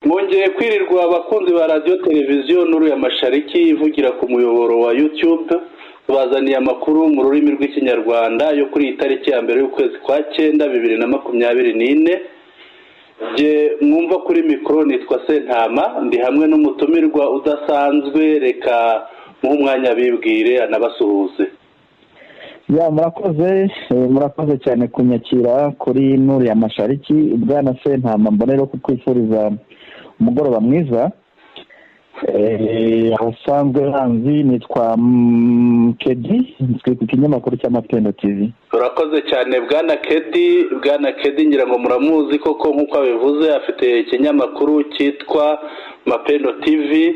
Mwongeye kwirirwa, abakunzi ba Radiyo Televiziyo Nuru ya Mashariki ivugira ku muyoboro wa YouTube. Tubazaniye amakuru mu rurimi rw'Ikinyarwanda yo kuri iyi tariki ya 1 y'ukwezi kwa 9, 2024. Jye mwumva kuri mikoro nitwa Sentama, ndi hamwe n'umutumirwa udasanzwe. Reka muhe umwanya bibwire anabasuhuze. Ya, murakoze, murakoze cyane kunyakira kuri Nuru ya Mashariki, bwana Sentama. Mbonero kukwifuriza umugoroba mwiza. Ahasanzwe hanzi nitwa Kedi, nzwi ku kinyamakuru cya Mapendo TV. Urakoze cyane, bwana Kedi. Bwana Kedi ngira ngo muramuzi koko, nk'uko abivuze afite ikinyamakuru cyitwa Mapendo TV.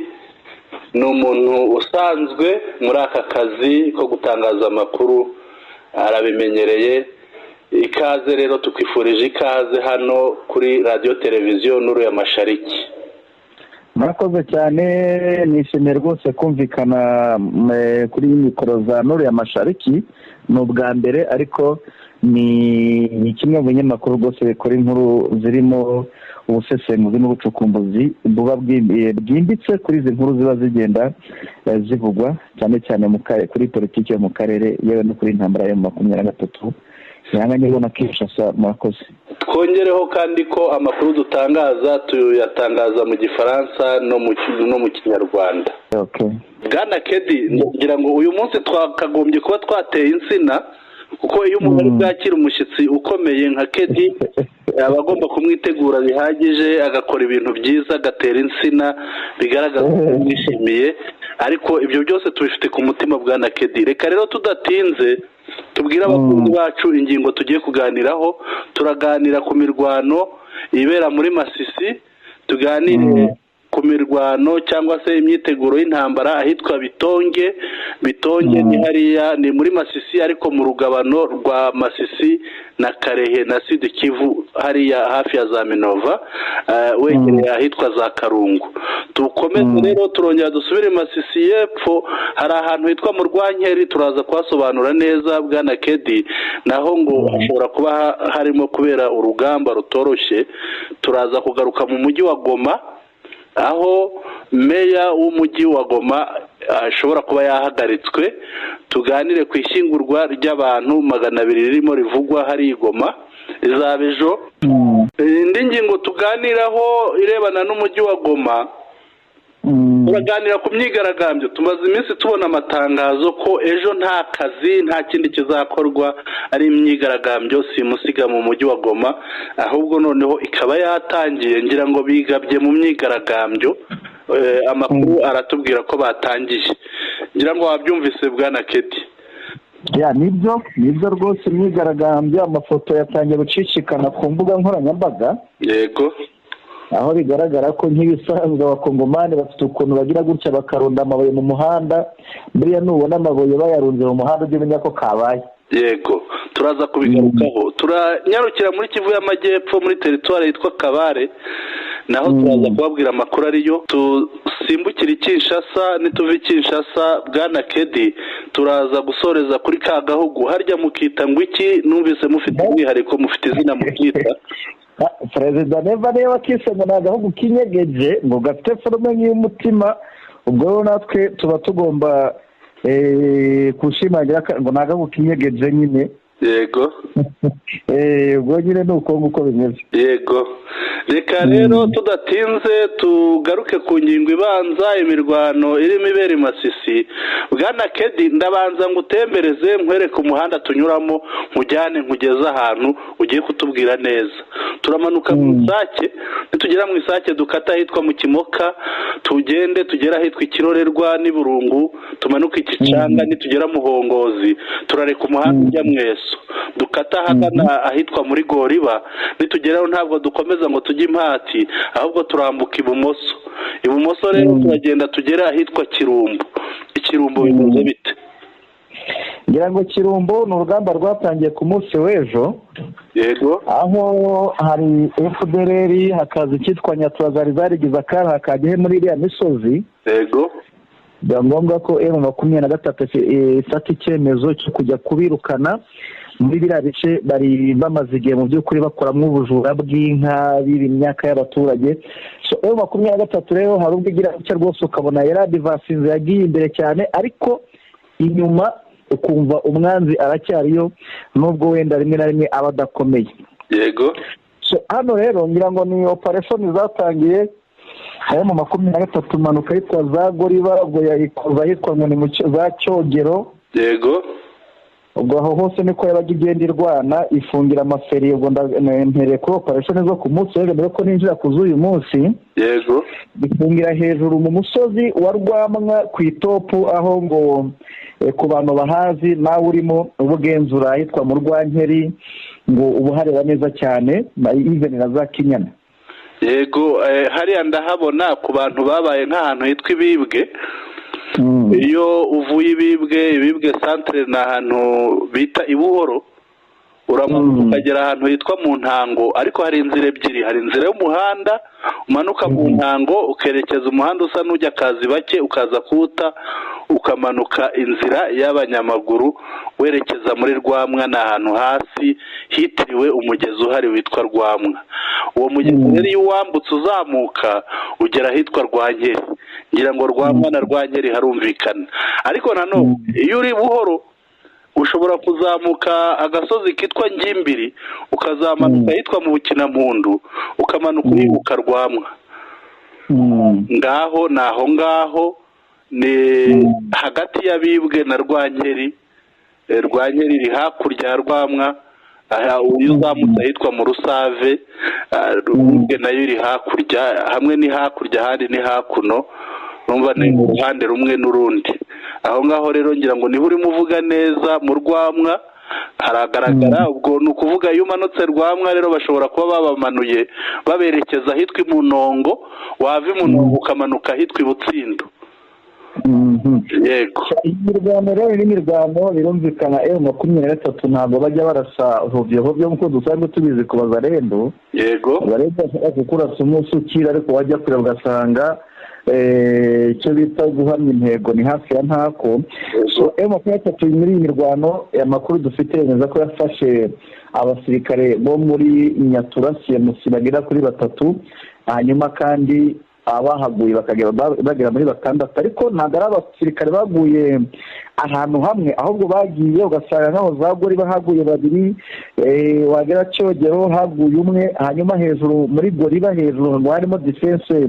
Ni umuntu usanzwe muri aka kazi ko gutangaza amakuru, arabimenyereye. Ikaze rero, tukwifurije ikaze hano kuri Radiyo Televiziyo Nuru ya Mashariki. Murakoze cyane, nishimiye rwose kumvikana kuri mikoro za Nuru ya Mashariki. Ni ubwa mbere, ariko ni kimwe mu binyamakuru rwose bikora inkuru zirimo ubusesenguzi n'ubucukumbuzi buba bwimbitse kuri izi nkuru ziba zigenda zivugwa cyane cyane kuri politiki yo mu karere, yewe no kuri intambara yo mu 23 ihanganye na Kinshasa. Murakoze. Twongereho kandi ko amakuru dutangaza tuyatangaza mu Gifaransa no mu Kinyarwanda. Bwana Kedi, ngira ngo uyu munsi twakagombye kuba twateye insina, kuko iyo umuntu ari bwakira umushyitsi ukomeye nka Kedi aba agomba kumwitegura bihagije, agakora ibintu byiza, agatera insina bigaragaza ko amwishimiye. Ariko ibyo byose tubifite ku mutima, bwana Kedi. Reka rero tudatinze tubwire abakunzi bacu ingingo tugiye kuganiraho. Turaganira ku mirwano ibera muri Masisi, tuganire ku mirwano cyangwa se imyiteguro y'intambara ahitwa Bitonge. Bitonge ni hariya ni muri Masisi, ariko mu rugabano rwa Masisi na Kalehe na Sud Kivu, hariya hafi ya za Minova, wegereye ahitwa za Karungu. Dukomeze rero, turongera dusubire Masisi y'epfo, hari ahantu hitwa mu Rwankeri, turaza kuhasobanura neza, bwana Kedi. Naho ngo hashobora kuba harimo kubera urugamba rutoroshye. Turaza kugaruka mu mujyi wa Goma, aho meya w'umujyi wa Goma ashobora kuba yahagaritswe. Tuganire ku ishyingurwa ry'abantu 200 ririmo rivugwa hari i Goma, rizaba ejo. Indi ngingo tuganiraho irebana n'umujyi wa Goma, turaganira ku myigaragambyo. Tumaze iminsi tubona amatangazo ko ejo nta kazi, nta kindi kizakorwa, ari imyigaragambyo simusiga mu mujyi wa Goma. Ahubwo noneho ikaba yatangiye, ngira ngo bigabye mu myigaragambyo. Amakuru aratubwira ko batangiye. Ngira ngo wabyumvise, bwana Kedi. Ya, nibyo, nibyo rwose, imyigaragambyo, amafoto yatangiye gucicikana ku mbuga nkoranyambaga, aho bigaragara ko nk'ibisanzwe Abakongomani bafite ukuntu bagira gutya bakarunda amabuye mu muhanda. Buriya nubona amabuye bayarunze mu muhanda, ujye umenya ko kabaye. Yego, turaza kubigarukaho. Turanyarukira muri Kivu y'Amajyepfo, muri teritwari yitwa Kabare, naho turaza kubabwira amakuru ariyo. Dusimbukire i Kinshasa. Nituva i Kinshasa, bwana Kedi, turaza gusoreza kuri ka gahugu harya mukita ngo iki? Numvise mufite umwihariko, mufite izina mukita. Perezida Neva niba akise ngo ni agahugu kinyegeje, ngo gafite forme nk'iy'umutima. Ubwo rero natwe tuba tugomba gushimangira ngo ni agahugu kinyegeje nyine. Ubwo nyine ni uko nguko bimeze. Yego, reka rero tudatinze tugaruke ku ngingo ibanza, imirwano irimo ibera i Masisi. Bwana Kedi, ndabanza ngo utembereze, nkwereke umuhanda tunyuramo, nkujyane nkugeze ahantu ugiye kutubwira neza. Turamanuka mu Isake. Nitugera mu Isake dukata ahitwa mu Kimoka, tugende tugere ahitwa Ikirorerwa n'iburungu, tumanuke Ikicanga. Nitugera Muhongozi turareka umuhanda ujya Mweso, dukata ahagana ahitwa muri Goriba. Nitugeraho ntabwo dukomeza ngo tujye Impati, ahubwo turambuka ibumoso. Ibumoso rero turagenda tugere ahitwa Kirumbu. Ikirumbu bimeze bite? Ngira ngo Kirumbu ni urugamba rwatangiye ku munsi w'ejo, aho hari FDLR, hakaza icyitwa Nyatura zari zarigize akara, hakajya muri iriya misozi. Biba ngombwa ko M23 ifata icyemezo cyo kujya kubirukana muri biriya bice bari bamaze igihe mu by'ukuri bakoramo ubujura bw'inka, biba imyaka y'abaturage. So M23 rero hari ubwo igira gutya rwose ukabona yaradivansinze, yagiye imbere cyane, ariko inyuma ukumva umwanzi aracyariyo, nubwo wenda rimwe na rimwe aba adakomeye. Yego. So hano rero ngira ngo ni operation zatangiye M23 manuka yitwa za Goriba, ubwo yayikoza yitwa ngo ni za Cyogero. Yego. Ubwo aho hose niko yabaga igenda irwana ifungira amaferi. Ubwo mpereye kuri operation zo ku munsi w'ejo mbere ko ninjira ku z'uyu munsi. Yego. Ifungira hejuru mu musozi wa Rwamwa ku itopu, aho ngo ku bantu bahazi nawe urimo ubugenzura ahitwa mu Rwankeri, ngo ubuhareba neza cyane even na za Kinyana. Yego, hariya ndahabona ku bantu babaye nk'ahantu hitwa Ibibwe. Iyo uvuye Ibibwe centre ni ahantu bita Ibuhoro, uramanuka ukagera ahantu hitwa mu Ntango, ariko hari inzira ebyiri. Hari inzira y'umuhanda umanuka mu Ntango ukerekeza umuhanda usa n'ujya Kazibake, ukaza kuwuta ukamanuka inzira y'abanyamaguru werekeza muri Rwamwa. Ni ahantu hasi hitiriwe umugezi uhari witwa Rwamwa. Uwo mugezi rero iyo uwambutse uzamuka ugera ahitwa Rwankeri. Ngira ngo Rwamwa na Rwankeri harumvikana. Ariko nanone iyo uri buhoro ushobora kuzamuka agasozi kitwa Ngimbiri, ukazamanuka ahitwa mu Bukinampundu, ukamanuka uribuka Rwamwa. Ngaho ni aho ngaho, ni hagati y'Abibwe na Rwankeri. Rwankeri iri hakurya ya Rwamwa, iyo uzamutse ahitwa mu Rusave, Rwibwe nayo iri hakurya, hamwe ni hakurya ahandi ni hakuno, numva ni uruhande rumwe n'urundi. Aho ngaho rero ngira ngo niho urimo uvuga neza mu Rwamwa haragaragara. Ubwo ni ukuvuga iyo umanutse Rwamwa rero bashobora kuba babamanuye baberekeza ahitwa Imunongo, wava Imunongo ukamanuka ahitwa Ibutsindo. Yego. Imirwano rero n'imirwano birumvikana, M23 ntabwo bajya barasa hovyo hovyo nk'uko dusanzwe tubizi ku bazarendo. Yego. Bazarendo bashobora kukurasa umunsi ukira, ariko wajya kure ugasanga icyo bita guhamya intego ni hafi ya ntako. So M23 muri iyi mirwano, amakuru dufite yemeza ko yafashe abasirikare bo muri Nyatura CMC bagera kuri 3, hanyuma kandi abahaguye bakagera bagera muri 6. Ariko ntabwo ari abasirikare baguye ahantu hamwe, ahubwo bagiye ugasanga nkaho za Gori bahaguye 2, wagera Cyogero haguye 1, hanyuma hejuru muri Goriba hejuru ngo harimo defense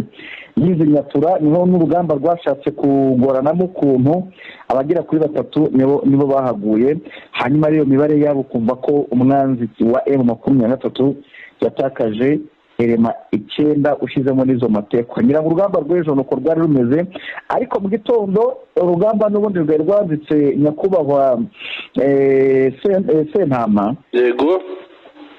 y'izi Nyatura, niho n'urugamba rwashatse kugoranamo ukuntu abagera kuri 3 nibo bahaguye. Hanyuma ariyo mibare yabo kumva ko umwanzi wa M23 yatakaje erema 9 ushizemo n'izo mateko. Ngira ngo urugamba rw'ejo nuko rwari rumeze, ariko mu gitondo urugamba n'ubundi rwari rwanditse nyakubahwa Sentama. Yego.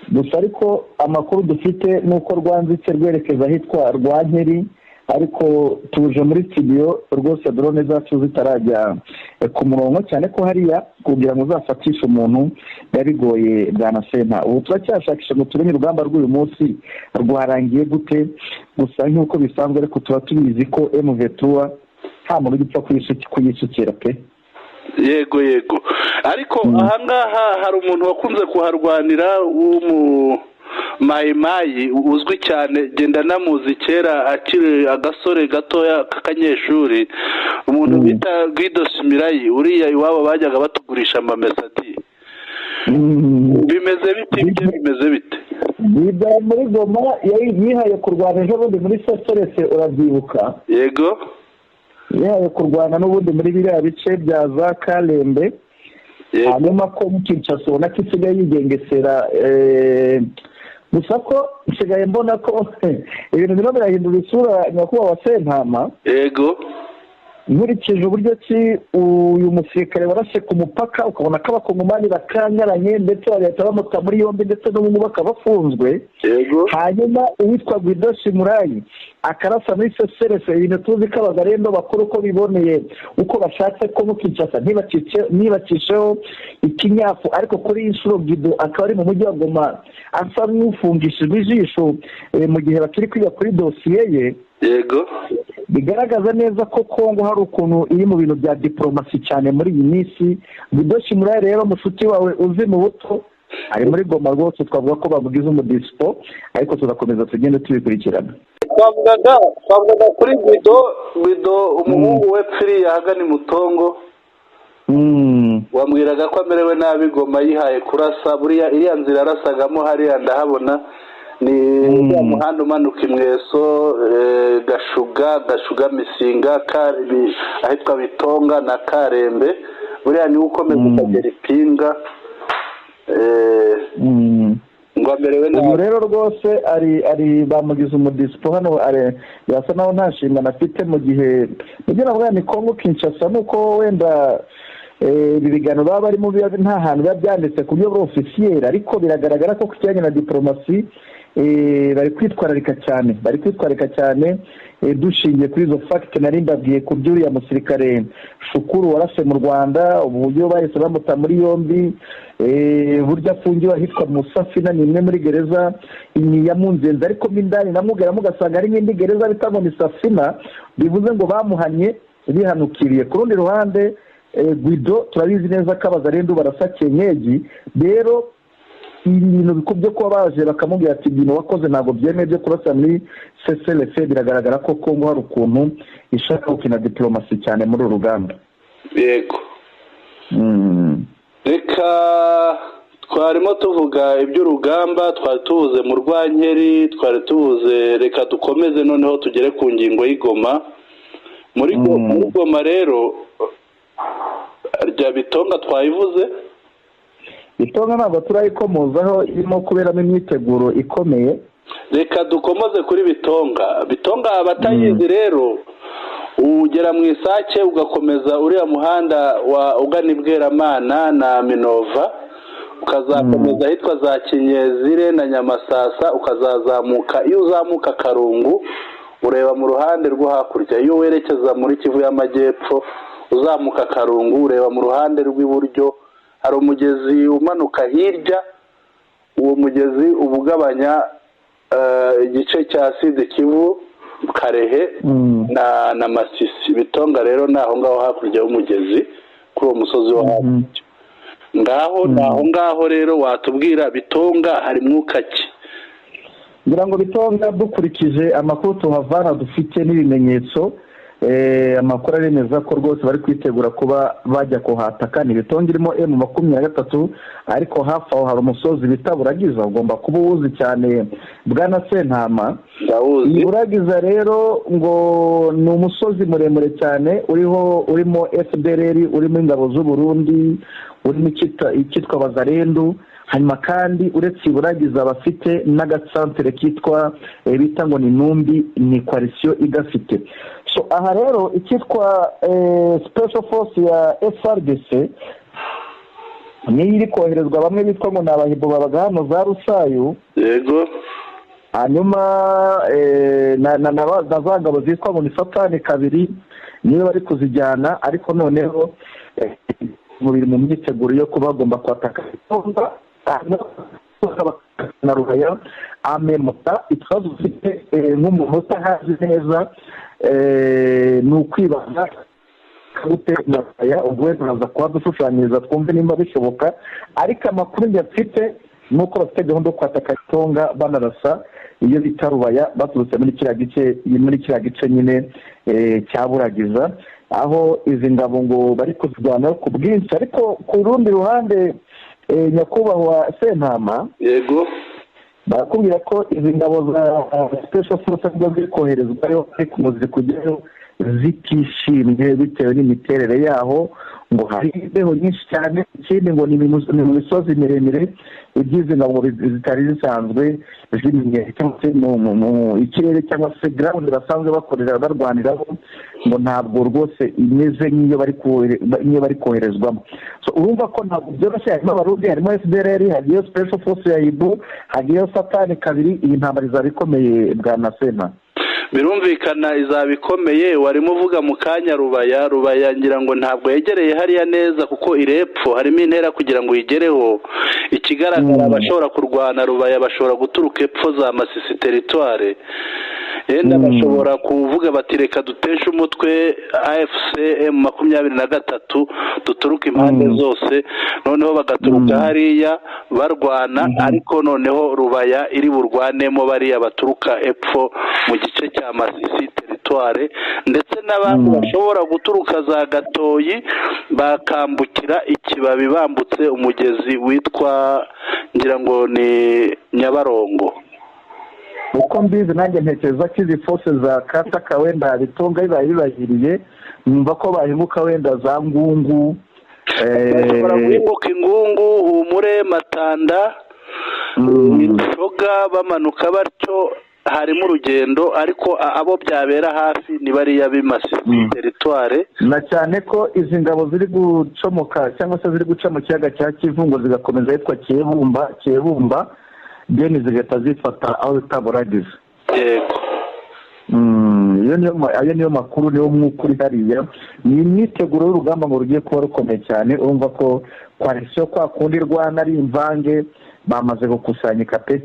Gusa ariko amakuru dufite nuko rwanzitse rwerekeza ahitwa Rwankeri, ariko tuje muri studio rwose drone zacu zitarajya ku murongo, cyane ko hariya kugira ngo uzafatishe umuntu bigoye bwana Senta. Ubu turacyashakisha ngo tumenye urugamba rw'uyu munsi rwarangiye gute, gusa nk'uko bisanzwe ariko tuba tubizi ko M23 nta muntu ugipfa kuyisukira pe. Yego yego. Ariko ahangaha hari umuntu wakunze kuharwanira w'umu Mayimayi uzwi cyane, genda namuzi kera akiri agasore gatoya k'akanyeshuri, umuntu bita Guido Simirayi, uriya iwabo bajyaga batugurisha amamesadi. Bimeze bite ibyo, bimeze bite? Guido muri Goma yihaye kurwana ejo bundi muri Soserese, urabyibuka? Yego. Yihaye kurwana n'ubundi muri biriya bice bya za Kalembe. Hanyuma ko mu Kinshasa ubona ko isigaye yigengesera, gusa ko nsigaye mbona ko ibintu birimo birahindura isura nyakubahwa Sentama. Yego. Nkurikije uburyo ki uyu musirikare warashe ku mupaka, ukabona ko abakongomani bakanyaranye ndetse bagahita bamuta muri yombi, ndetse n'ubu bakaba bafunzwe. Yego. Hanyuma uwitwa Guido Simurayi akarasa muri Seserese, ibintu tuzi ko abazarendo bakora uko biboneye, uko bashatse ko mu Kinshasa ntibacisheho ikinyafu. Ariko kuri inshuro Guido akaba ari mu mujyi wa Goma asa n'ufungishijwe ijisho mu gihe bakiri kwiga kuri dosiye ye. Yego. Bigaragaza neza ko Kongo hari ukuntu iri mu bintu bya diporomasi cyane muri iyi minsi. Guido Shimurayi rero, mushuti wawe uzi mu buto, ari muri Goma rwose, twavuga ko bamugize umudisipo, ariko tuzakomeza tugende tubikurikirana. Twavugaga kuri Guido, umuhungu we pfiriye ahagana i Mutongo. Wambwiraga ko amerewe nabi Goma, yihaye kurasa. Buriya iriya nzira arasagamo hariya ndahabona, ni uriya muhanda umanuka Imweso, Gashuga, Misinga, ahitwa Bitonga na Karembe. Buriya niwe ukomeza ukagera Ipinga, ngo amerewe nabi. Uyu rero rwose ari bamugize umudisipo hano, yasa naho nta nshingano afite mu gihe mujye navuga ni Kongo Kinshasa. Nuko wenda ibi biganiro baba barimo nta hantu biba byanditse ku buryo buri officiel, ariko biragaragara ko ku kijyanye na diporomasi bari kwitwararika cyane, bari kwitwararika cyane. Dushingiye kuri izo facts nari mbabwiye ku by'uriya musirikare Shukuru warashe mu Rwanda, uburyo bahise bamuta muri yombi, buryo afungiwe ahitwa Musafina, ni imwe muri gereza ya Munzenze, ariko mo indani namubwira mugasanga hari n'indi gereza bita ngo ni Safina. Bivuze ngo bamuhanye bihanukiriye. Ku rundi ruhande, Guido turabizi neza ko Abazarendu barasa kenyegi. Rero ibi bintu byo kuba baje bakamubwira ati ibintu wakoze ntabwo byemewe byo kurasa muri cessez-le-feu, biragaragara ko Kongo hari ukuntu ishaka gukina diporomasi cyane muri uru rugamba. Yego, reka twarimo tuvuga iby'urugamba, twari tuvuze mu Rwankeri, twari tuvuze, reka dukomeze noneho tugere ku ngingo y'igoma. Muri Goma rero, rya Bitonga twayivuze. Bitonga ntabwo turayikomozaho, irimo kuberamo imyiteguro ikomeye. Reka dukomoze kuri Bitonga. Bitonga abatayizi rero, ugera mu Isake ugakomeza uriya muhanda wa ugana i Bweramana na Minova, ukazakomeza ahitwa za Kinyezire na Nyamasasa, ukazazamuka. Iyo uzamuka Karungu ureba mu ruhande rwo hakurya, iyo werekeza muri Kivu y'Amajyepfo uzamuka Karungu ureba mu ruhande rw'iburyo, hari umugezi umanuka hirya. Uwo mugezi uba ugabanya igice cya Sud Kivu, Karehe na Masisi. Bitonga rero ni aho ngaho hakurya y'umugezi, kuri uwo musozi wo hakurya ngaho, ni aho ngaho. Rero watubwira Bitonga hari mwuka ki? Ngira ngo Bitonga, dukurikije amakuru tuhavana dufite n'ibimenyetso, amakuru aremeza ko rwose bari kwitegura kuba bajya kuhataka. Ni Bitonga irimo M23, ariko hafi aho hari umusozi bita Buragiza, ugomba kuba uwuzi cyane, bwana Sentama. Iyi Buragiza rero ngo ni umusozi muremure cyane uriho, urimo FDLR, urimo ingabo z'u Burundi, urimo icyitwa Bazarendu. Hanyuma kandi uretse Iburagiza, bafite n'agasantere kitwa bita ngo ni Numbi, ni coalition igafite. So aha rero icyitwa special force ya FARDC niyo iri koherezwa, bamwe bitwa ngo ni Abahibo babaga hano za Rusayu. Hanyuma na za ngabo zitwa ngo ni Satani kabiri niyo bari kuzijyana, ariko noneho mubiri mu myiteguro yo kuba bagomba kwataka na Rubaya amemuta. Ikibazo ufite nk'umuntu utahazi neza ni ukwibaza gute na Rubaya. Ubwo wenda uraza kuba dushushanyiriza twumve nimba bishoboka, ariko amakuru njye mfite ni uko bafite gahunda yo kwataka Tonga banarasa iyo bita Rubaya, baturutse muri kiriya gice nyine cya Buragiza, aho izi ngabo ngo bari kuzirwanaho ku bwinshi. Ariko ku rundi ruhande, nyakubahwa Sentama, barakubwira ko izi ngabo za special force ziba ziri koherezwayo, ariko ngo ziri kujyayo zitishimye bitewe n'imiterere yaho. Ngo hari imbeho nyinshi cyane, ikindi ngo ni mu misozi miremire, iby'izi ngabo zitari zisanzwe zimenyereye, cyangwa se mu ikirere cyangwa se ground basanzwe bakorera barwaniraho, ngo ntabwo rwose imeze nk'iyo bari koherezwamo. Urumva ko ntabwo byoroshye. Harimo Abarundi, harimo FDLR, hagiyeyo special force ya Ibu, hagiyeyo Satani kabiri. Iyi ntambara izaba ikomeye, bwana Sena. Birumvikana izaba ikomeye. Warimo uvuga mu kanya Rubaya. Rubaya ngira ngo ntabwo yegereye hariya neza, kuko irepfo harimo intera kugira ngo uyigereho. Ikigaragara, abashobora kurwana Rubaya bashobora guturuka epfo za Masisi territoire. Yenda bashobora kuvuga bati reka duteshe umutwe AFC M23, duturuka impande zose, noneho bagaturuka hariya barwana, ariko noneho Rubaya iri burwanemo bariya baturuka epfo mu gice cya Masisi territoire, ndetse n'abandi bashobora guturuka za Gatoyi bakambukira ikibabi bambutse umugezi witwa ngira ngo ni Nyabarongo. Uko mbizi nanjye ntekereza ko izi force za Kataka wenda bitunga bibaye bibahiriye, numva ko bahinguka wenda za Ngungu, bashobora guhinguka Ingungu, Humure, Matanda, Shoga, bamanuka batyo. Harimo urugendo, ariko abo byabera hafi ni bariya b'Imasisi territoire. Na cyane ko izi ngabo ziri gucomoka cyangwa se ziri guca mu kiyaga cya Kivu ngo zigakomeza hitwa Kebumba, deni zigahita zifata aho bita Buragiza. Yego. Ayo niyo makuru, niyo mwuka uri hariya. Ni imyiteguro y'urugamba ngo rugiye kuba rukomeye cyane. Urumva ko coalition kwa kundi rwana ari imvange, bamaze gukusanyika pe.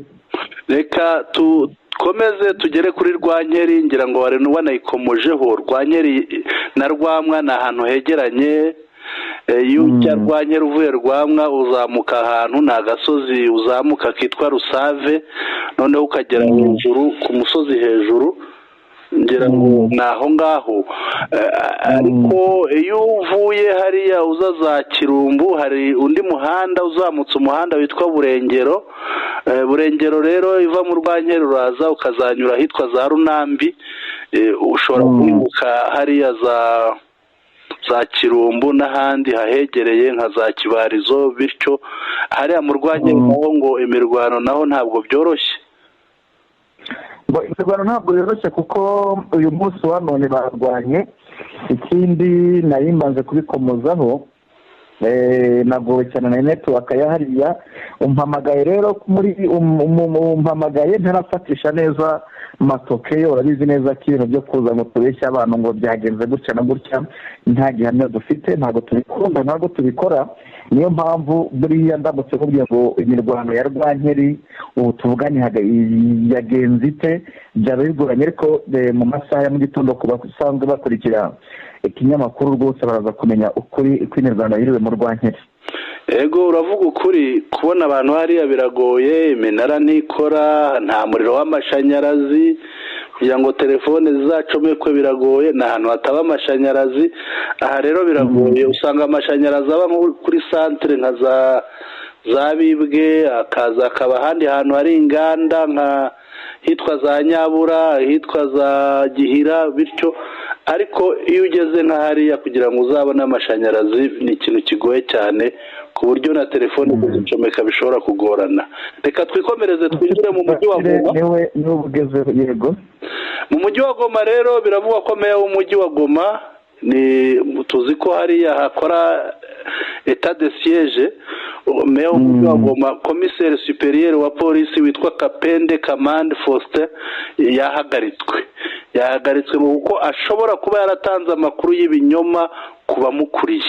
Reka tukomeze tugere kuri Rwankeri, ngira ngo wari wanayikomojeho. Rwankeri na Rwamwa ni ahantu hegeranye. Iyo ujya Rwankeri uvuye Rwamwa uzamuka ahantu ni agasozi uzamuka kitwa Rusave, noneho ukagera hejuru ku musozi hejuru, ngira ngo ni aho ngaho. Ariko iyo uvuye hariya uza za Kirumbu, hari undi muhanda uzamutse, umuhanda witwa Burengero. Burengero rero iva mu Rwankeri uraza ukazanyura ahitwa za Runambi, ushobora kwibuka hariya za Kirumbu n'ahandi hahegereye nka za Kibarizo. Bityo hariya mu Rwankeri naho ngo imirwano naho ntabwo byoroshye. Imirwano ntabwo yoroshye kuko uyu munsi wa none barwanye. Ikindi nari mbanze kubikomozaho, nagowe cyane na network ya hariya. Umpamagaye rero muri umpamagaye ntarafatisha neza matoke. Urabizi neza ko ibintu byo kuza ngo tubeshye abantu ngo byagenze gutya na gutya nta gihamya dufite, ntabwo tubikunda, ntabwo tubikora. Niyo mpamvu buriya ndamutse nkubwiye ngo imirwano ya Rwankeri ubu tuvuganye yagenze ite, byaba bigoranye, ariko mu masaha ya mu gitondo ku basanzwe bakurikira ikinyamakuru rwose baraza kumenya ukuri kw'imirwano yiriwe mu Rwankeri. Ego, uravuga ukuri. Kubona abantu hariya biragoye, iminara ntikora, nta muriro w'amashanyarazi, kugira ngo telefone zizacomekwe biragoye, ni ahantu hataba amashanyarazi. Aha rero biragoye, usanga amashanyarazi aba kuri santere nka za Bibwe, akaza akaba ahandi hantu hari inganda nka hitwa za Nyabura, hitwa za Gihira, bityo. Ariko iyo ugeze nka hariya kugira ngo uzabone amashanyarazi ni ikintu kigoye cyane, ku buryo na telefone kuzicomeka bishobora kugorana. Reka twikomereze twinjire mu mujyi wa Goma. Yego. Mu mujyi wa Goma rero biravugwa ko meya w'umujyi wa Goma, ni tuzi ko hariya hakora état de siège, meya w'umujyi wa Goma, commissaire supérieur wa polisi witwa Kapende Kamande Faustin yahagaritswe kuko ashobora kuba yaratanze amakuru y'ibinyoma ku bamukuriye.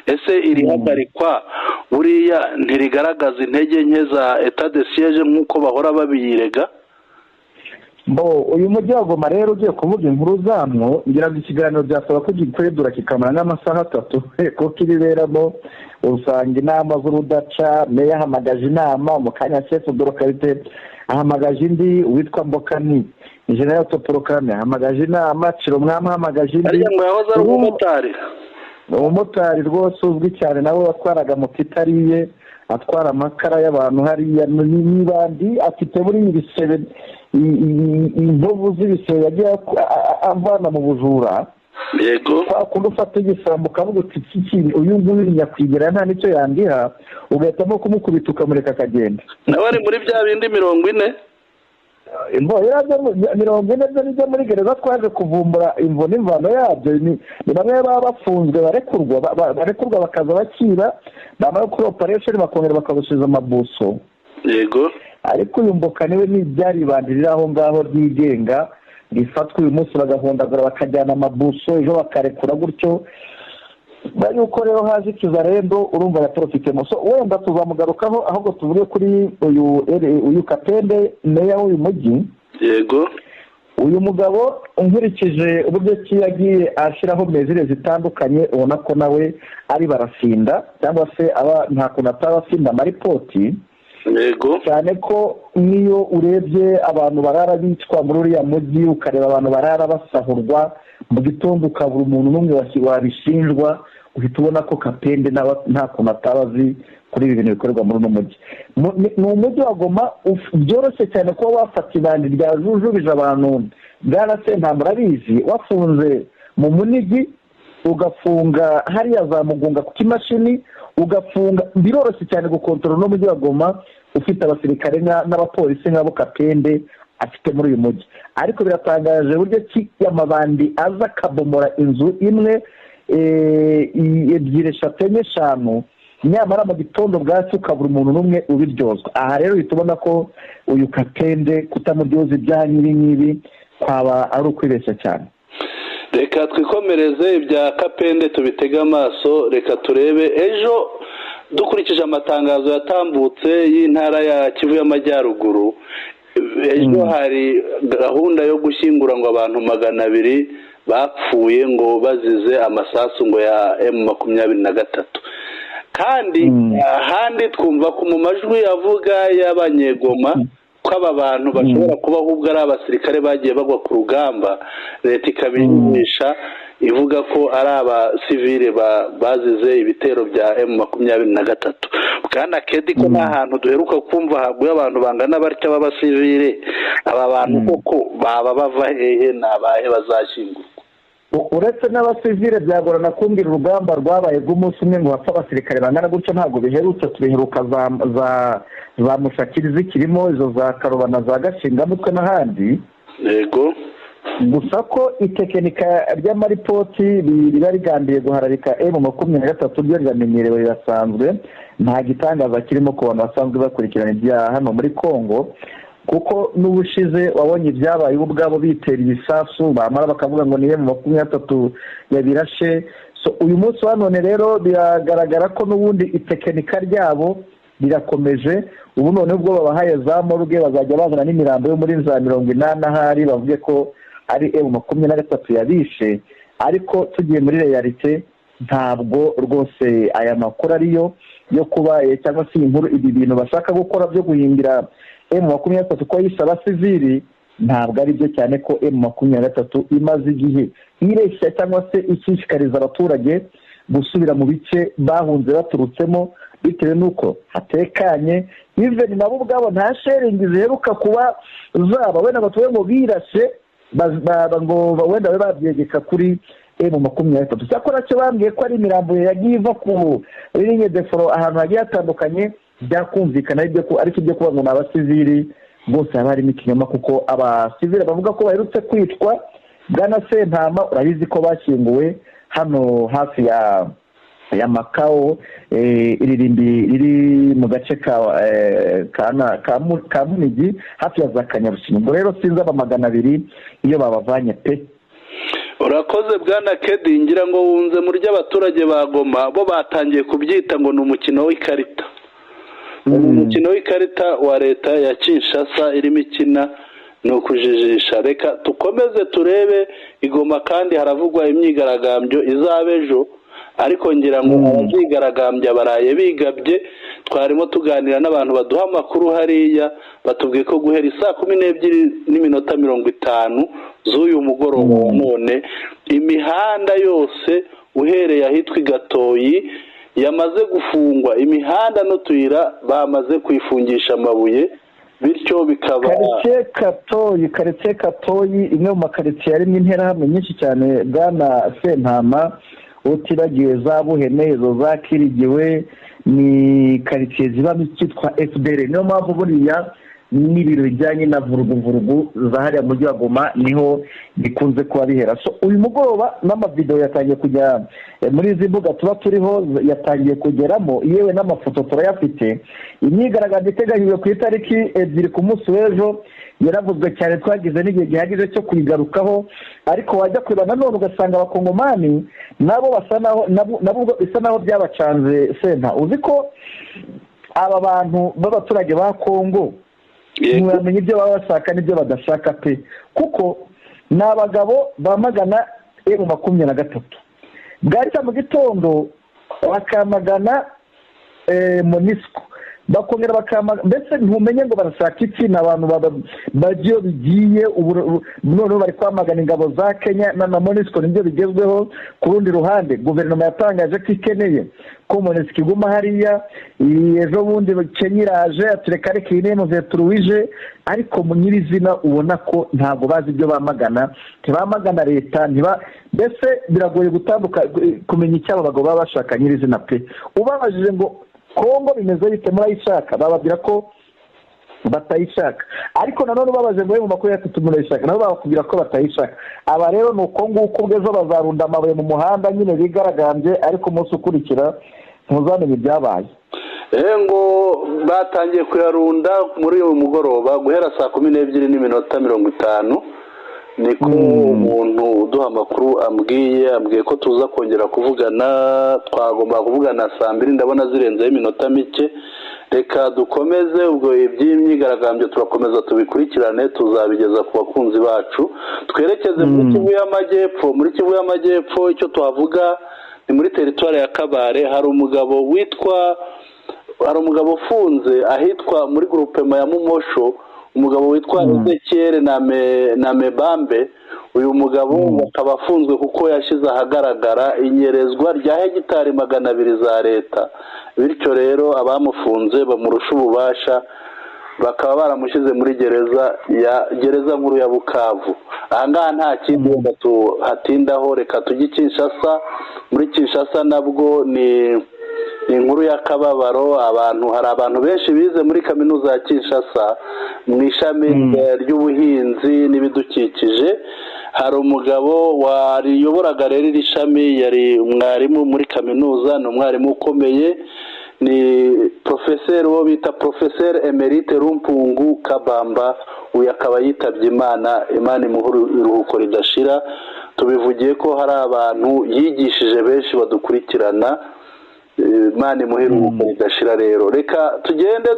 Ese iri hagarikwa buriya ntirigaragaza intege nke za état de siège nk'uko bahora babiyirega? Bo uyu mujyi wa Goma rero ugiye kuvuga inkuru zamwo, ngira ngo ikiganiro byasaba ko gikwedura kikamara nk'amasaha 3, kuko ibiberamo usanga inama z'urudaca. Meya ahamagaje inama mu kanya, chef de localité ahamagaje indi, witwa Mbokani general autoproclamé ahamagaje inama, Ciromwami ahamagaje indi. Ariko ngo yahoze ari umumotari, umumotari rwose uzwi cyane, nawe watwaraga moto itariye, atwara amakara y'abantu hariya n'ibandi, afite buri ibisebe, inkovu z'ibisebe yagiye avana mu bujura. Yego. Kwa kundi ufata igisambo ukavuga uti iki uyu nguyu nyakwigira nta nicyo yandiha, ugahitamo kumukubita ukamureka akagenda. Nawe ari muri bya bindi 40. Imbo 40 byo bijya muri gereza, twaje kuvumbura imvo n'imvano yabyo. Ni bamwe baba bafunzwe barekurwa bakaza bakira, bamara gukora operation bakongera bakabasubiza amabuso. Yego. Ariko uyu Mbokani we n'ibyari bandirira aho ngaho ryigenga, rifatwa uyu munsi bagahondagura bakajyana amabuso, ejo bakarekura gutyo. Yuko rero haje ikizarendo, urumva ya profitemo. So wenda tuzamugarukaho, ahubwo tuvuge kuri uyu Kapende meya w'uyu mujyi. Yego. Uyu mugabo nkurikije uburyo ki yagiye ashyiraho mezire zitandukanye, ubona ko nawe ari barafinda cyangwa se aba nta kuntu ataba afinda amaripoti. Yego, cyane ko niyo urebye abantu barara bicwa muri uriya mujyi, ukareba abantu barara basahurwa mu gitondo, ukabura umuntu n'umwe wabishinjwa, uhita ubona ko Kapende nta kuntu ataba azi kuri ibi bintu bikorerwa muri uno mujyi. Ni umujyi wa Goma byoroshye cyane kuba wafata ibandi ryajujubije abantu, bwana Sentama urabizi, wafunze mu Munigi, ugafunga hariya za Mugunga ku kimashini, ugafunga, biroroshye cyane gukontorora uno mujyi wa Goma ufite abasirikare n'abapolisi nk'abo Kapende afite muri uyu mujyi. Ariko biratangaje uburyo ki amabandi aza akabomora inzu imwe, ebyiri, eshatu, enye, eshanu, nyamara mu gitondo bwacyo ukabura umuntu n'umwe ubiryozwa. Aha rero uhita ubona ko uyu Kapende kutamuryoza ibyaha nk'ibi ngibi kwaba ari ukwibeshya cyane. Reka twikomereze ibya Kapende tubitege amaso, reka turebe ejo dukurikije amatangazo yatambutse y'intara ya Kivu y'Amajyaruguru. Ejo hari gahunda yo gushyingura ngo abantu 200 bapfuye ngo bazize amasasu ngo ya M23. Kandi ahandi twumva ko mu majwi avuga y'abanyegoma ko aba bantu bashobora kuba ahubwo ari abasirikare bagiye bagwa ku rugamba, leta ikabinyisha ivuga ko ari abasivile bazize ibitero bya M23. Bwana Kedi, ko nta hantu duheruka kumva haguye abantu bangana batya b'abasivile, aba bantu koko baba bava hehe, n'abahe bazashyingurwa? Uretse n'abasivile byagorana kumbwira urugamba rwabaye rw'umunsi umwe ngo hapfe abasirikare bangana gutyo, ntabwo biherutse. Tubiheruka za Mushakiri zikirimo, izo za Karubana, za Gashingamutwe n'ahandi. Yego, gusa ko itekinika ry'amaripoti riba rigambiye guhararika M23 ryo riramenyerewe, rirasanzwe, nta gitangaza kirimo ku bantu basanzwe bakurikirana ibyaha hano muri Kongo, kuko n'ubushize wabonye ibyabaye ubwabo bitera ibisasu, bamara bakavuga ngo ni M23 yabirashe. So uyu munsi wa none rero biragaragara ko n'ubundi itekinika ryabo rirakomeje. Ubu none ubwo babahaye za morgue, bazajya bazana n'imirambo yo muri za 80 ahari bavuge ko ari M23 yabishe. Ariko tugiye muri realite ntabwo rwose aya makuru ariyo yo kuba cyangwa se inkuru ibi bintu bashaka gukora byo guhimbira M23 ko yisaba abasivili ntabwo ari byo, cyane ko M23 imaze igihe ireshya cyangwa se ishishikariza abaturage gusubira mu bice bahunze baturutsemo bitewe n'uko hatekanye. Even nabo ubwabo nta sharing ziheruka kuba zaba, wenda batuye ngo birashe ngo wenda babe babyegeka kuri M23. Cyakora cyo bambwiye ko ari imirambo yagiye iva ku ligne de front ahantu hagiye hatandukanye, byakumvikana ariko ibyo kuba ngo ni abasivili bose haba harimo ikinyoma, kuko abasivili bavuga ko baherutse kwicwa, bwana Sentama urabizi ko bashyinguwe hano hafi ya Makao, iririmbi riri mu gace ka Munigi hafi ya za Kanyarusinya. Ubwo rero sinzi aba 200 iyo babavanye pe. Urakoze bwana Kedi, ngira ngo wunze muri ry'abaturage ba Goma bo batangiye kubyita ngo ni umukino w'ikarita. Umukino w'ikarita wa leta ya Kinshasa irimo ikina ni ukujijisha. Reka tukomeze turebe igoma, kandi haravugwa imyigaragambyo izaba ejo, ariko ngira ngo abazigaragambya baraye bigabye. Twarimo tuganira n'abantu baduha amakuru hariya, batubwiye ko guhera isaa 12:50 z'uyu mugoroba wa none imihanda yose uhereye ahitwa Gatoyi yamaze gufungwa, imihanda n'utuyira bamaze kuyifungisha amabuye, bityo bikaba Quartier Katoyi imwe mu makaritsiye yarimo interahamwe nyinshi cyane, bwana Sentama, utibagiwe za Buhene, izo za Kirigiwe, ni karitsiye zibamo icyitwa FDR. Niyo mpamvu buriya n'ibiro bijyanye na vuruguvurugu za hariya mujyi wa Goma niho bikunze kuba bihera. So uyu mugoroba n'amavideo yatangiye kujya muri izi mbuga tuba turiho, yatangiye kugeramo, yewe n'amafoto turayafite. Imyigaragambyo iteganyijwe ku itariki 2 ku munsi w'ejo yaravuzwe cyane, twagize n'igihe gihagije cyo kuyigarukaho, ariko wajya kureba nanone ugasanga abakongomani nabo basa naho nabo bisa naho byabacanze. Senta, uzi ko aba bantu b'abaturage ba Kongo Ntiwamenya ibyo baba bashaka n'ibyo badashaka pe, kuko ni abagabo bamagana M23, bwacya mu gitondo bakamagana MONUSCO, bakongera bakamagana, mbese ntumenye ngo barashaka iki. Ni abantu bagiye bigiye noneho bari kwamagana ingabo za Kenya na MONUSCO, nibyo bigezweho. Ku rundi ruhande guverinoma yatangaje ko ikeneye ko MONUSCO iguma hariya, ejo bundi Kenya iraje atureka reka iyi M23, ariko mu nyirizina ubona ko ntabwo bazi ibyo bamagana, ntibamagana leta, mbese biragoye gutanduka kumenya icyo abo bagabo baba bashaka nyirizina pe. Ubabajije ngo Kongo bimeze bite, murayishaka, bababwira ko batayishaka, ariko nanone ubabaje ngo M23 murayishaka, nabo babakubwira ko batayishaka. Aba rero ni uko nguko ubwo ejo bazarunda amabuye mu muhanda nyine bigaragambye, ariko umunsi ukurikira ntuzamenye ibyabaye. Ngo batangiye kuyarunda muri uyu mugoroba guhera 12:50, niko umuntu uduha amakuru ambwiye ko tuza kongera kuvugana, twagomba kuvugana 2:00, ndabona zirenzeho iminota mike. Reka dukomeze ubwo iby'imyigaragambyo turakomeza tubikurikirane, tuzabigeza ku bakunzi bacu. Twerekeze muri Kivu y'Amajyepfo. Muri Kivu y'Amajyepfo icyo tuhavuga ni muri teritwari ya Kabare, hari umugabo witwa, hari umugabo ufunze ahitwa muri groupement ya Mumosho, umugabo witwa Ezekiel na Mebambe. Uyu mugabo akaba afunzwe kuko yashyize ahagaragara inyerezwa rya hegitari 200 za leta, bityo rero abamufunze bamurusha ububasha bakaba baramushyize muri gereza ya gereza nkuru ya Bukavu. Aha ngaha nta kindi tuhatindaho, reka tujye Kinshasa. Muri Kinshasa nabwo ni inkuru y'akababaro, abantu hari abantu benshi bize muri kaminuza ya Kinshasa mu ishami ry'ubuhinzi n'ibidukikije. Hari umugabo wariyoboraga rero iri shami, yari umwarimu muri kaminuza, ni umwarimu ukomeye, ni professeur wo bita professeur Emerite Rumpungu Kabamba. Uyu akaba yitabye Imana, Imana imuhe iruhuko ridashira. Tubivugiye ko hari abantu yigishije benshi badukurikirana, Imana imuhe iruhuko ridashira. Rero reka tugende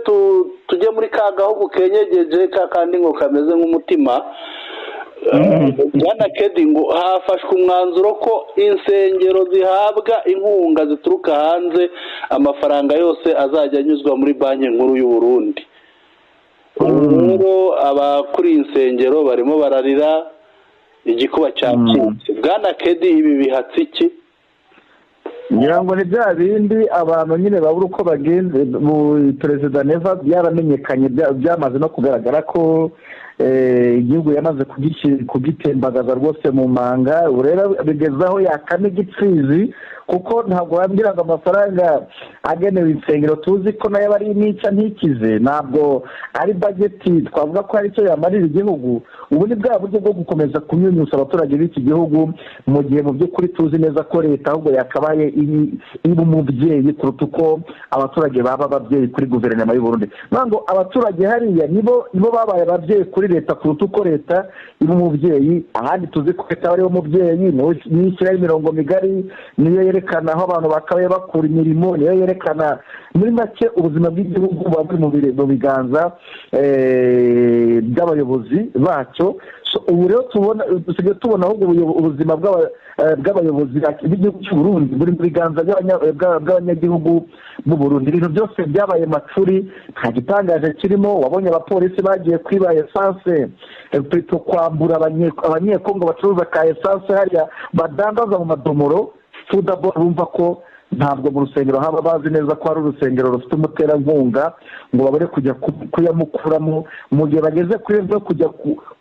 tujye muri ka gahugu kenyegeje ka kandi ngo kameze nk'umutima. Bwana Kedi, ngo hafashwe umwanzuro ko insengero zihabwa inkunga zituruka hanze amafaranga yose azajya anyuzwa muri Banki Nkuru y'u Burundi. Rero abakuri insengero barimo bararira igikuba cyacitse. Bwana Kedi, ibi bihatse iki? Ngira ngo ni bya bindi abantu nyine babura uko bagenze. Perezida Neva byaramenyekanye, byamaze no kugaragara ko igihugu yamaze kugitembagaza rwose mu manga. Rero bigezaho yakame igipfizi, kuko ntabwo wambwira ngo amafaranga agenewe insengero tuzi ko nayo ari nica ntikize, ntabwo ari bageti twavuga ko hari icyo yamarira igihugu. Ubu ni bwa buryo bwo gukomeza kunyunyusa abaturage b'iki gihugu, mu gihe mu by'ukuri tuzi neza ko leta ahubwo yakabaye iba umubyeyi kuruta uko abaturage baba ababyeyi kuri guverinoma y'u Burundi. Ngo abaturage hariya nibo babaye ababyeyi kuri leta kuruta uko leta iba umubyeyi. Ahandi tuzi ko leta ari umubyeyi, niyo ishyiraho imirongo migari, niyo yerekana aho abantu bakabaye bakura imirimo, niyo yerekana muri make ubuzima bw'igihugu buba buri mu biganza by'abayobozi bacyo. Ubu rero dusigaye tubona ahubwo ubuzima bw'abayobozi b'igihugu cy'u Burundi buri mu biganza by'abanyagihugu b'u Burundi. Ibintu byose byabaye macuri, nta gitangaje kirimo. Wabonye abapolisi bagiye kwiba essence, kwambura abanyekongo bacuruza ka essence hariya badandaza mu madomoro. Tudabo bumva ko ntabwo mu rusengero haba bazi neza ko hari urusengero rufite umuterankunga ngo babure kujya kuyamukuramo. Mu gihe bageze kuri rwo kujya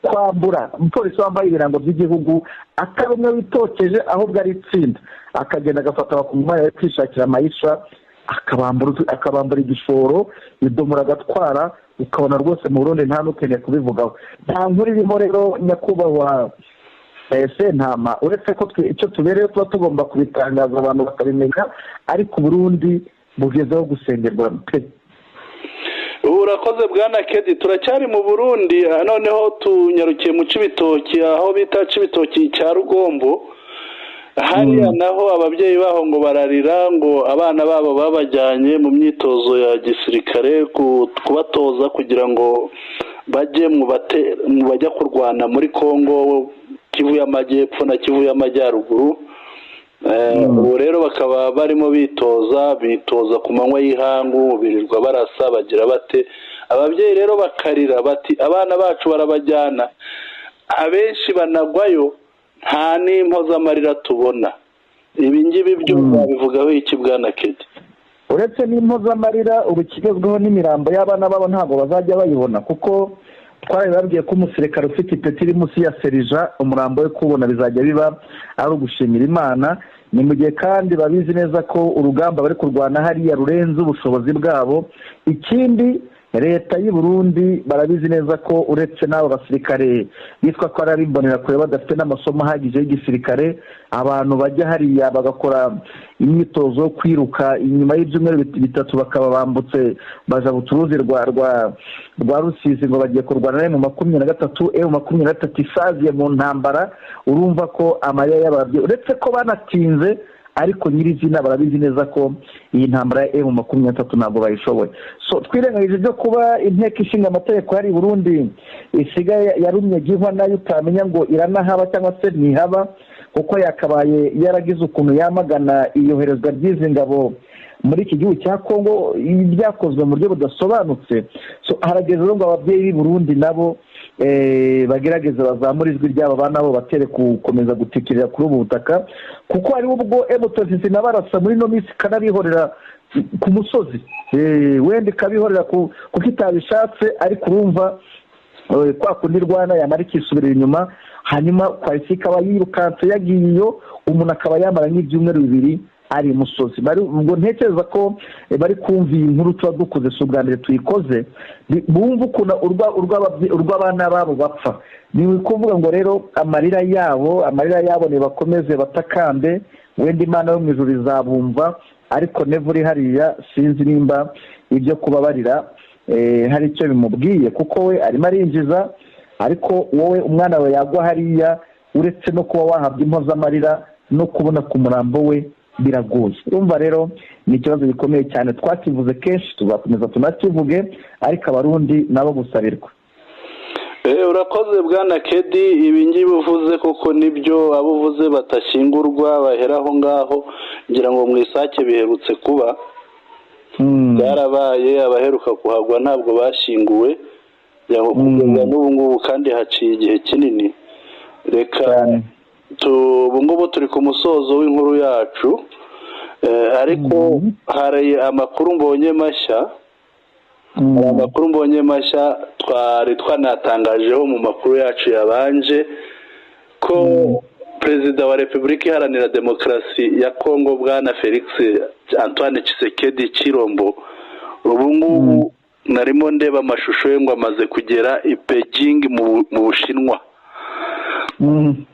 kwambura umupolisi wambaye ibirango by'igihugu atari umwe witokeje, ahubwo ari itsinda, akagenda agafata abakongomani bari kwishakira amayisha, akabambura igishoro, idomora agatwara. Ukabona rwose mu Burundi nta n'ukeneye kubivugaho. Nta nkuru irimo rero nyakubahwa Sentama, uretse ko icyo tubereyeho tuba tugomba kubitangaza abantu bakabimenya, ariko Burundi bugezeho gusengerwa pe. Urakoze Bwana Kedi. Turacyari mu Burundi, noneho tunyarukiye mu Cibitoki, aho bita Cibitoki cya Rugombo. Hariya naho ababyeyi baho ngo bararira ngo abana babo babajyanye mu myitozo ya gisirikare kubatoza kugira ngo Bajye mu bajya kurwana muri Kongo, Kivu y'Amajyepfo na Kivu y'Amajyaruguru. Ubu rero bakaba barimo bitoza, bitoza ku manywa y'ihangu, birirwa barasa, bagira bate. Ababyeyi rero bakarira bati: "Abana bacu barabajyana, abenshi banagwayo, nta n'impozamarira tubona." Ibi ngibi byo babivugaho iki, bwana Kedi? Uretse n'impozamarira, ubu ikigezweho n'imirambo y'abana babo ntabwo bazajya bayibona, kuko twarabibabwiye ko umusirikare ufite ipeti iri munsi ya serija, umurambo we kuwubona bizajya biba ari ugushimira Imana. Ni mu gihe kandi babizi neza ko urugamba bari kurwana hariya rurenze ubushobozi bwabo. Ikindi, leta y'u Burundi barabizi neza ko uretse n'abo basirikare bitwa ko ari ab'imbonerakure badafite n'amasomo ahagije y'igisirikare, abantu bajya hariya bagakora imyitozo yo kwiruka, inyuma y'ibyumweru 3 bakaba bambutse baja buturuzi rwa Rusizi ngo bagiye kurwana na M23. M23 isaziye mu ntambara. Urumva ko amarira y'ababyeyi, uretse ko banatinze, ariko nyirizina barabizi neza ko iyi ntambara ya M23 ntabwo bayishoboye. So twirengagije byo kuba Inteko Ishinga Amategeko hari i Burundi isigaye yarumye gihwa, nayo utamenya ngo iranahaba cyangwa se ntihaba, kuko yakabaye yaragize ukuntu yamagana iyoherezwa ry'izi ngabo muri iki gihugu cya Kongo byakozwe mu buryo budasobanutse. So harageze rero ngo ababyeyi b'i Burundi nabo bagerageze bazamura ijwi ryabo, bana bo batere gukomeza gutikirira kuri ubu butaka, kuko hariho ubwo M23 nabarasa muri ino minsi ikanabihorera ku musozi, wenda ikabihorera kuko itabishatse. Ariko urumva kwa kundi rwana yamara ikisubirira inyuma, hanyuma kwahise ikaba yirukanse yagiye iyo, umuntu akaba yamara nk'ibyumweru 2 ari imusozi. Ubwo ntekereza ko bari kumva iyi nkuru tuba dukoze, si ubwa mbere tuyikoze, bumva ukuntu urw'abana babo bapfa. Ni ukuvuga ngo rero amarira yabo nibakomeze batakambe, wenda Imana yo mu ijuru izabumva. Ariko Neva uri hariya, sinzi nimba ibyo kubabarira hari icyo bimubwiye, kuko we arimo arinjiza, ariko wowe umwana wawe yagwa hariya, uretse no kuba wahabwa impozamarira, no kubona ku murambo we biragoye. Urumva rero ni ikibazo gikomeye cyane, twakivuze kenshi, tuzakomeza tunakivuge, ariko Abarundi nabo gusabirwa. Urakoze bwana Kedi. Ibi ngibi uvuze koko nibyo, abo uvuze batashyingurwa bahera aho ngaho. Ngira ngo mu Isake biherutse kuba, byarabaye, abaheruka kuhagwa ntabwo bashyinguwe kugeza n'ubu ngubu, kandi haciye igihe kinini. Reka ubu ngubu turi ku musozo w'inkuru yacu, ariko hari amakuru mbonye mashya, hari amakuru mbonye mashya twari twanatangajeho mu makuru yacu yabanje, ko Perezida wa Repubulika Iharanira Demokarasi ya Kongo, bwana Felix Antoine Tshisekedi Chilombo, ubu ngubu narimo ndeba amashusho ye ngo amaze kugera i Beijing mu Bushinwa.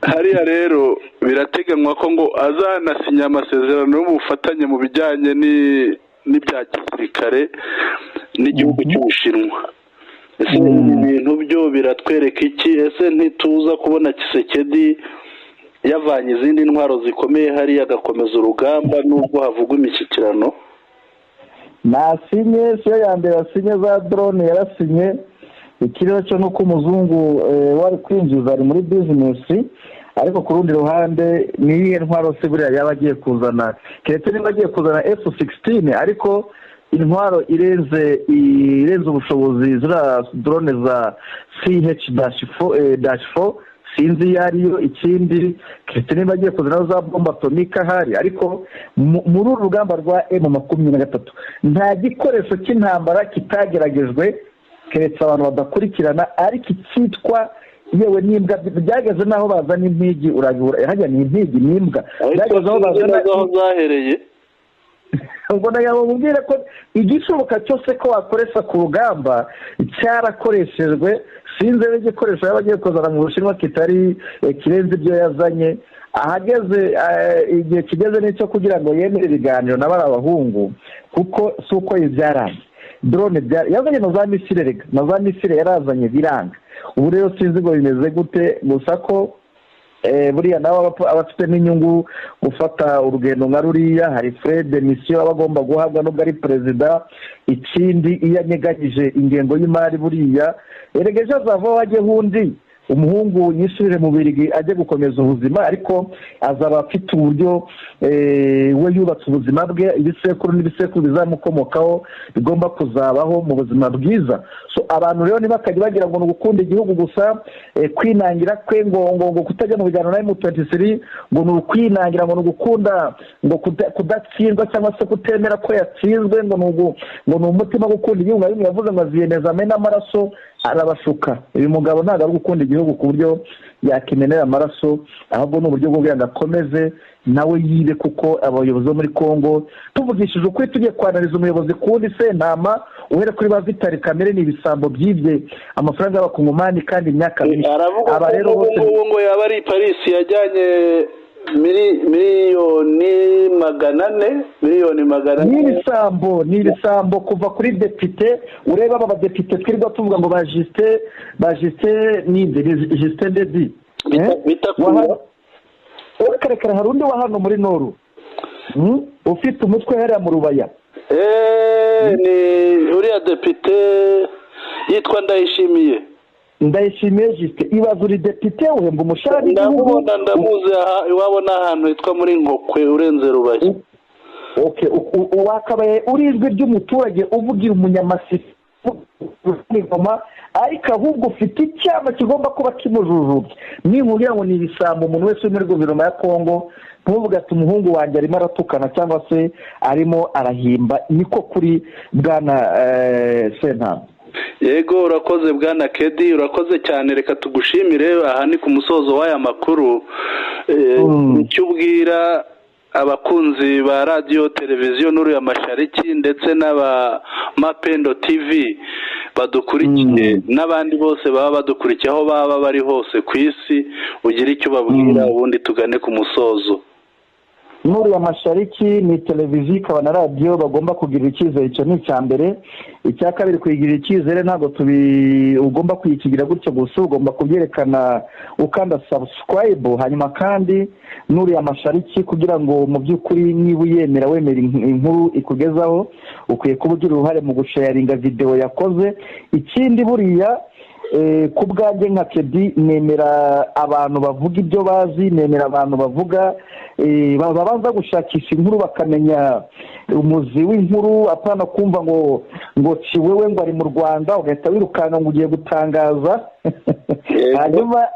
Hariya rero birateganywa ko ngo azanasinya amasezerano y'ubufatanye mu bijyanye n'ibya gisirikare n'igihugu cy'Ubushinwa. Ese ibi bintu byo biratwereka iki? Ese ntituza kubona Tshisekedi yavanye izindi ntwaro zikomeye hariya, agakomeza urugamba nubwo havugwa imishyikirano? Nasinye, siyo ya mbere yasinye za drone, yarasinye. Ikiriho cyo ni uko umuzungu wari kwinjiza ari muri business, ariko ku rundi ruhande ni iyihe ntwaro se buriya yaba agiye kuzana, keretse niba agiye kuzana F-16? Ariko intwaro irenze ubushobozi ziriya drone za CH-4 sinzi iyo ariyo. Ikindi, keretse niba agiye kuzana za bombe atomique ahari. Ariko muri uru rugamba rwa M23 nta gikoresho cy'intambara kitageragejwe, keretse abantu badakurikirana. Ariko icyitwa yewe n'imbwa, byageze n'aho bazana impigi, hajya ni impigi n'imbwa. Byageze aho bazana aho zahereye. Ubwo nawe mubwire ko igishoboka cyose ko wakoresha ku rugamba cyarakoreshejwe. Sinzi igikoresho yaba agiye kuzana mu Bushinwa kitari kirenze ibyo yazanye. Ahageze, igihe kigeze n'icyo kugira ngo yemere ibiganiro na bari abahungu, kuko si uko byaranze drone yazanye na za missile, rega na za missile yarazanye biranga. Ubu rero sinzi ngo bimeze gute, gusa ko Buriya nawe aba afite n'inyungu gufata urugendo nka ruriya. Hari frais de mission aba agomba guhabwa nubwo ari perezida. Ikindi, iyo anyeganyije ingengo y'imari, buriya erega ejo azavaho hajyeho undi, umuhungu yisubire mu Birigi ajye gukomeza ubuzima, ariko azaba afite uburyo we yubatse ubuzima bwe, ibisekuru n'ibisekuru bizamukomokaho bigomba kuzabaho mu buzima bwiza. So abantu rero ntibakajya bagira ngo ni ugukunda igihugu gusa, kwinangira kwe ngo kutajya mu biganiro na M23 ngo ni ukwinangira, ngo ni ugukunda ngo kudatsindwa cyangwa se kutemera ko yatsinzwe, ngo ni umutima wo gukunda igihugu. Nka bimwe yavuze ngo aziyemeza amena amaraso, arabashuka. Uyu mugabo ntabwo ari gukunda igihugu ku buryo yakimenera amaraso, ahubwo ni uburyo bwo kugira ngo akomeze nawe yibe, kuko abayobozi bo muri Congo, tuvugishije ukuri, tugiye kwanariza umuyobozi kundi Sentama, uhere kuri ba Vital Kamerhe, ni ibisambo byibye amafaranga y'abakongomani kandi imyaka myinshi. Aravuga Aba ko rero ubu bose ngubu ngo yaba ari i Paris, yajyanye 400 miliyoni, 400 miliyoni. Ni ibisambo, ni ibisambo kuva kuri depite. Ureba aba badepite twirirwa tuvuga ngo ba Justin, ba Justin ninde, ni Justin Ndedi. Bita kuba Karekare. Hari undi wa hano muri Nord, Ufite umutwe hariya mu Rubaya. Ni uriya depite yitwa Ndayishimiye. Ndayishimiye Justin. Ibaze uri depite, uhembwa umushahara n'igihugu. Ndamubona, ndamuzi. Aha iwabo ni ahantu hitwa muri Nkokwe, urenze Rubaya. Okay, wakabaye uri ijwi ry'umuturage, uvugira umunyamasisi Goma, ariko ahubwo ufite icyama kigomba kuba kimujujubye. Ninkubwira ngo ni ibisambo, umuntu wese uri muri guverinoma ya Kongo ntuvuge ati umuhungu wanjye arimo aratukana cyangwa se arimo arahimba. Niko kuri, bwana Sentama. Yego, urakoze bwana Kedi, urakoze cyane. Reka tugushimire. Aha ni ku musozo w'aya makuru. Icyo ubwira abakunzi ba radiyo televiziyo Nuru ya Mashariki ndetse n'aba Mapendo TV badukurikiye n'abandi bose baba badukurikiye aho baba bari hose ku isi, ugira icyo ubabwira, ubundi tugane ku musozo. Nuru ya Mashariki ni televiziyo ikaba na radiyo bagomba kugirira icyizere. Icyo ni icya mbere. Icya kabiri, kuyigirira icyizere ntabwo tubi ugomba kuyikigira gutyo gusa, ugomba kubyerekana ukanda subscribe. Hanyuma kandi Nuru ya Mashariki, kugira ngo mu by'ukuri niba uyemera, wemera inkuru ikugezaho, ukwiye kuba ugira uruhare mu gusharinga videwo yakoze. Ikindi, buriya ku bwanjye nka Kedi, nemera abantu bavuga ibyo bazi, nemera abantu bavuga babanza gushakisha inkuru, bakamenya umuzi w'inkuru, apana kumva ngo Ciwewe ngo ari mu Rwanda ugahita wirukanka ngo ugiye gutangaza. Hanyuma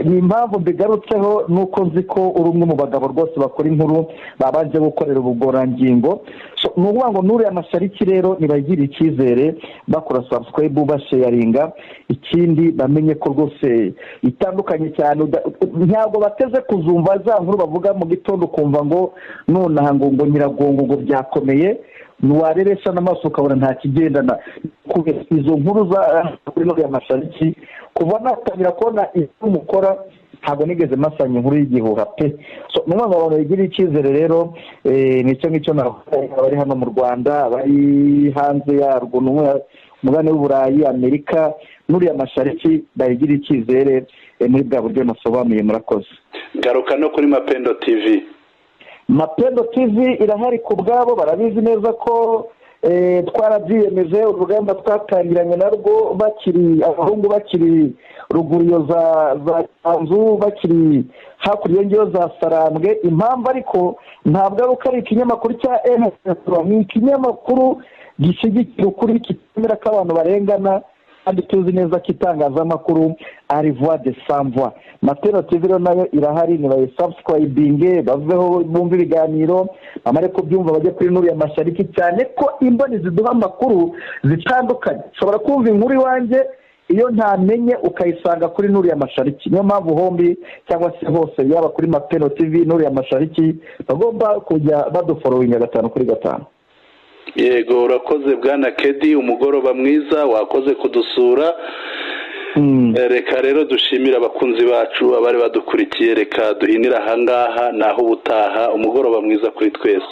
ni impamvu mbigarutseho ni uko nzi ko uri umwe mu bagabo rwose bakora inkuru babanje gukorera ubugororangingo. So, ni ukuvuga ngo Nuru ya Mashariki rero ntibagire icyizere bakora subscribe, basharinga. Ikindi, bamenye ko rwose itandukanye cyane. Ntabwo bateze kuzumva za nkuru bavuga mu gitondo ukumva ngo nonaha ngo Nyiragongo ngo byakomeye, ntiwarebesha n'amaso ukabona nta kigendana. Kubera izo nkuru za kuri Nuru ya Mashariki, kuva natangira kubona ibyo mukora ntabwo nigeze masanya inkuru y'igihuha pe. So ni ukuvuga ngo abantu bagirira icyizere rero, nicyo ngicyo navuga. Abari hano mu Rwanda, abari hanze yarwo, ni umugabane w'Uburayi, Amerika, Nuru ya Mashariki bayigirira icyizere muri bwa buryo nasobanuye. Murakoze. Garuka no kuri Mapendo TV. Mapendo TV irahari ku bwabo, barabizi neza ko twarabyiyemeje. Urugamba twatangiranye narwo bakiri abahungu, bakiri ruguru iyo za Nzu, bakiri hakurya ngiyo za Sarambwe. Impamvu ariko ntabwo ari uko ari ikinyamakuru cya M23, ni ikinyamakuru gishyigikira ukuri, kitemera ko abantu barengana, kandi tuzi neza ko itangazamakuru ari voix de sans voix. Mapendo TV rero nayo irahari, nibayisubscribinge, baveho bumve ibiganiro, bamare kubyumva bajye kuri Nuru ya Mashariki, cyane ko imboni ziduha amakuru zitandukanye. Ushobora kumva inkuru iwanjye iyo ntamenye ukayisanga kuri Nuru ya Mashariki. Niyo mpamvu hombi cyangwa se hose, yaba kuri Mapendo TV, Nuru ya Mashariki, bagomba kujya badufollowinga gatanu kuri gatanu. Yego, urakoze bwana Kedi, umugoroba mwiza, wakoze kudusura. Reka rero dushimire abakunzi bacu, abari badukurikiye. Reka duhinire ahangaha, naho ubutaha. Umugoroba mwiza kuri twese.